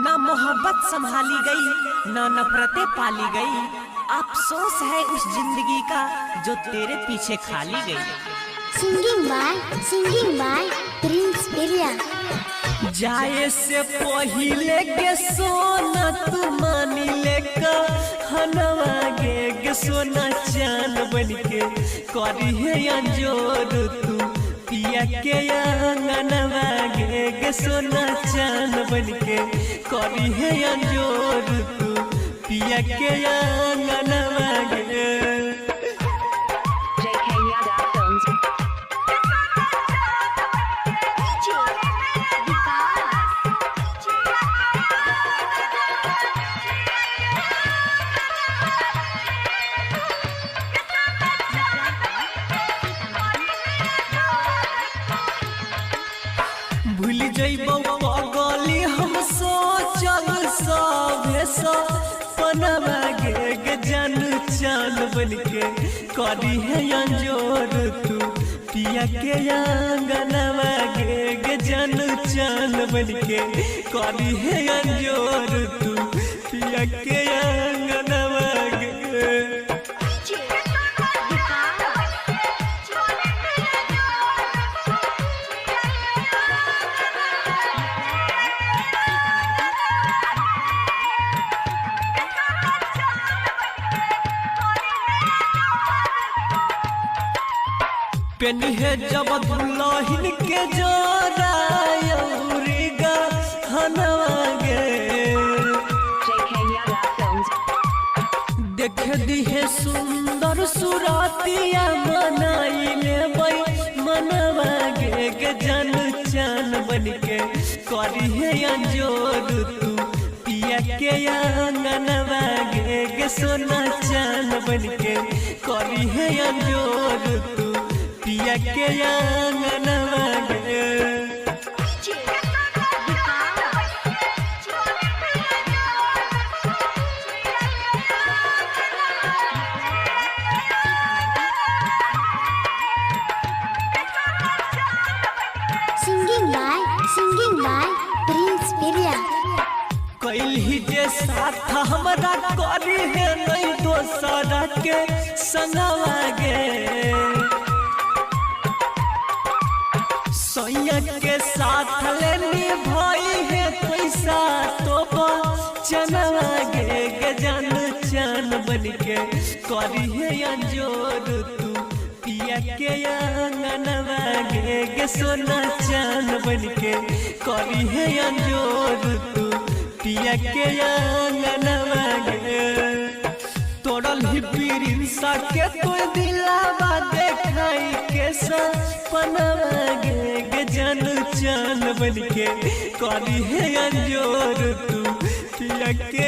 ना मोहब्बत संभाली गई, ना नफरतें पाली गई। अफसोस है उस जिंदगी का जो तेरे पीछे खाली गई। Singing by Prince Birya. जाए से पहिले के सोना तू मानी ले हनवा गे गे सोना चान बन के करी है अंजोर तू पिया के आंगनवा गे गे सोना चान बन के करी है अंजोर तू पिया के आंगनवा गे। JK Yadav Films. भूल जइबो पगली हम सोचल सभे सपनवा गे गे जान चान बन के करी है अंजोर तू पिया के आंगनवा गे गे जान चान बन के करी है अंजोर तू पिया के आंगनवा गे। पेनी है जब दुल्हन के जोरा गा हनवा गे JK Yadav Films. देख दी है सुंदर सुरतिया मनाई ले मनवा गे गे जान चान बन के करी है अंजोर तू पिया के आंगनवा गे गे सोना चान बन के करी है अंजोर तू पिया के आंगनवा गे। Singing by Prince Birya. कैल ही जे साथ हमरा करी है नहीं दोसरा के संगवा गे सैया के साथ लेनी भाई है पैसा तो चनवा गे गे जान चान बन के करी है अंजोर तू पिया के आंगनवा गे गे सोना चान बन के करी है अंजोर तू पिया के आंगनवा गे। तोड़ल ही प्रिंसा के तो दिलावा देखाई के सपनवा गे गे जान चान बन के करी है अंजोर तू पिया के